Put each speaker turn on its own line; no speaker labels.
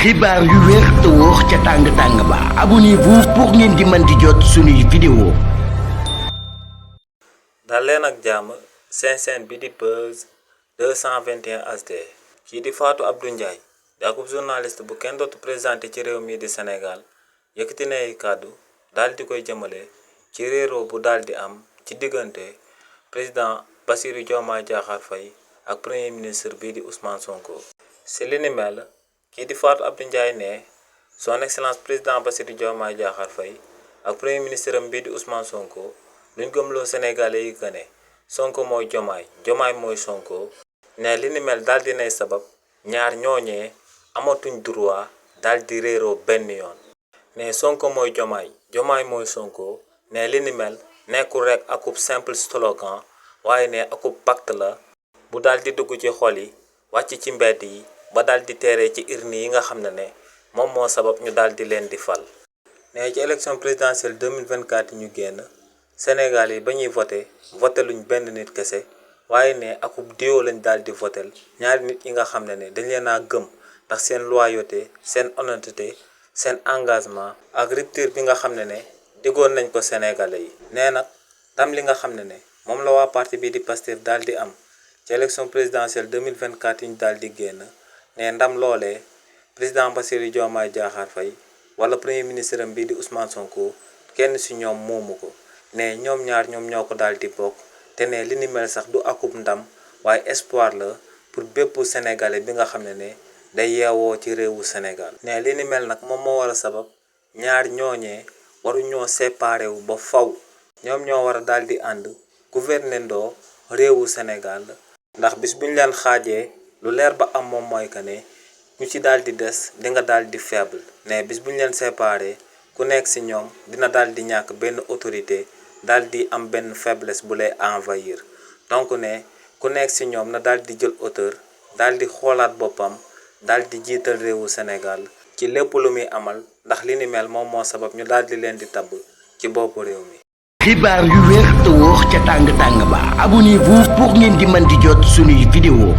xibaar yu wér te wóor ca tàng ba abonnez-vous pour ngeen di mën di jot suñuy vidéo.
dal leen ak jàmm seen bi di Buzz 221 HD kii di Fatou Abdou Ndiaye di akub journaliste bu kenn dootu présenté ci réew mi di Sénégal yëkkati na ay kàddu daal di koy jëmale ci réeroo bu daal di am ci diggante président Bassirou Diomaye Diakhar Faye ak premier ministre bii di Ousmane Sonko. si li ni mel kii di Fatou Abdou Ndiaye ne son excellence président Bassirou Diomaye Diakhar Faye ak premier ministre am bii di Ousmane Sonko luñ gëmloo Sénégalais yi que ne Sonko mooy Diomaye mooy Sonko. ne li ni mel daal dinay sabab ñaar ñooñee amatuñ droit daal di réeroo benn yoon. ne Sonko mooy Diomaye mooy Sonko. ne li ni mel nekkul rek akub simple slogan waaye ne akub pacte la bu daal di dugg ci xol yi wàcc ci mbedd yi ba daal di teeree ci urne yi nga xam ne moom moo sabab ñu daal di leen di fal. ne ci élection présidentielle 2024 ñu génn Sénégal yi ba ñuy voté luñ benn nit kese waaye ne akub diwo lañ daal di votel ñaari nit yi nga xam ne dañ leen a gëm ndax seen loyauté seen honnêteté seen engagement ak rupture bi nga xam ne diggoon nañ ko Sénégalais yi. nee nag ndam li nga xam ne moom la waa parti bi di Pastef daal di am ci élection présidentielle 2024 yi ñu daal di génn ne ndam loolee président Bassirou Diomaye Diakhar Faye wala premier ministre am bii di Ousmane Sonko kenn si ñoom moomu ko. ne ñoom ñaar ñoom ñoo ko daal di bokk te ne li ni mel sax du akub ndam waaye espoir la pour bépp sénégalais bi nga xam ne day yeewoo ci réewu Sénégal. ne li ni mel nag moom moo war a sabab ñaar ñooñee waru ñoo séparé wu ba faw ñoom ñoo war a daal di ànd gouverner ndoo réewu Sénégal ndax bis bu ñu leen xaajee lu leer ba am moom mooy que ne ñu ci daal di des di nga daal di faible. ne bis bu ñu leen séparé ku nekk si ñoom dina daal di ñàkk benn autorité daal di am benn faiblesse bu lay envahir. donc ne ku nekk si ñoom na daal di jël hauteur daal di xoolaat boppam daal di jiital réewu Sénégal ci lépp lu muy amal ndax li ni mel moom moo sabab ñu daal di leen di tabb ci boppu réew mi.
xibaar yu wér te wóor ca tàng ba abonnez-vous pour ngeen di mën di jot suñuy vidéo.